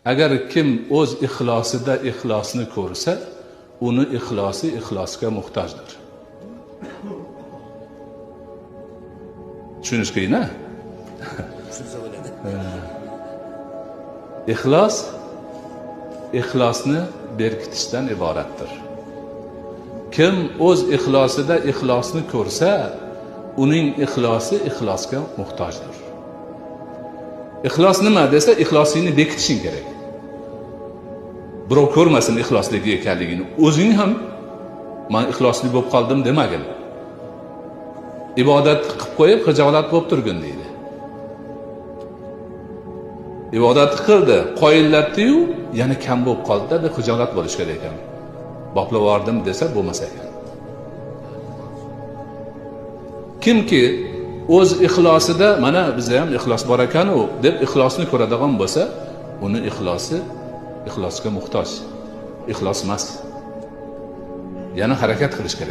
Agar kim o'z ixlosida ixlosni ko'rsa, uni ixlosi ixlosga muhtojdir. Tushunish qiyin, a? Tushunsa bo'ladi. Ixlos ixlosni berkitishdan iboratdir. Kim o'z ixlosida ixlosni ko'rsa, uning ixlosi ixlosga muhtojdir. Ixlos nima desa, ixlosingni bekitishing kerak. Birov ko'rmasin ixlosligi ekanligini. O'zing ham men ixlosli bo'lib qoldim demagin. Ibodat qilib qo'yib xijolat bo'lib turgin deydi. Ibodat qildi, qoyillatdi-yu, yana kam bo'lib qoldi deb xijolat bo'lish kerak ekan. Boplab yubordim desa bo'lmas ekan. Kimki o'z ixlosida mana bizda ham ixlos bor ekan-u deb ixlosni ko'radigan bo'lsa, uni ixlosi ixlosga muhtoj. Ixlos emas. Yana harakat qilish kerak.